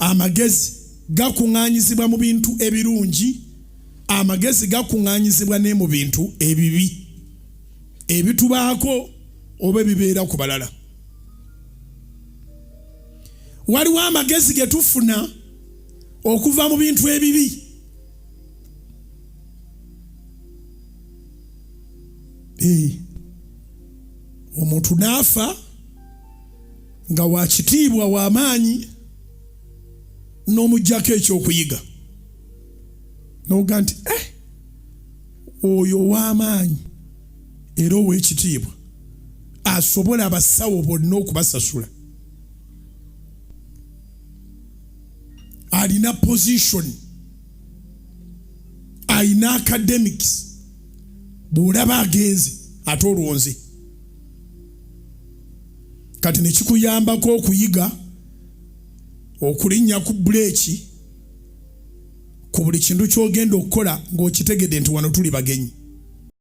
Amagezi gakuŋŋaanyizibwa mu bintu ebirungi, amagezi gakuŋŋaanyizibwa ne mu bintu ebibi ebitubaako oba ebibeera ku balala. Waliwo amagezi ge tufuna okuva mu bintu ebibi. Omuntu n'afa nga wa kitiibwa, wa maanyi, n'omuggyako ekyokuyiga n'oga nti oyo ow'amaanyi era ow'ekitiibwa asobola abasawo bonna okubasasula, alina position, alina academics, bw'olaba agenze ate olwonze. Kati ne kikuyambako okuyiga okulinnya ku buleeki ku buli kintu ky'ogenda okukola ng'okitegedde nti wano tuli bagenyi.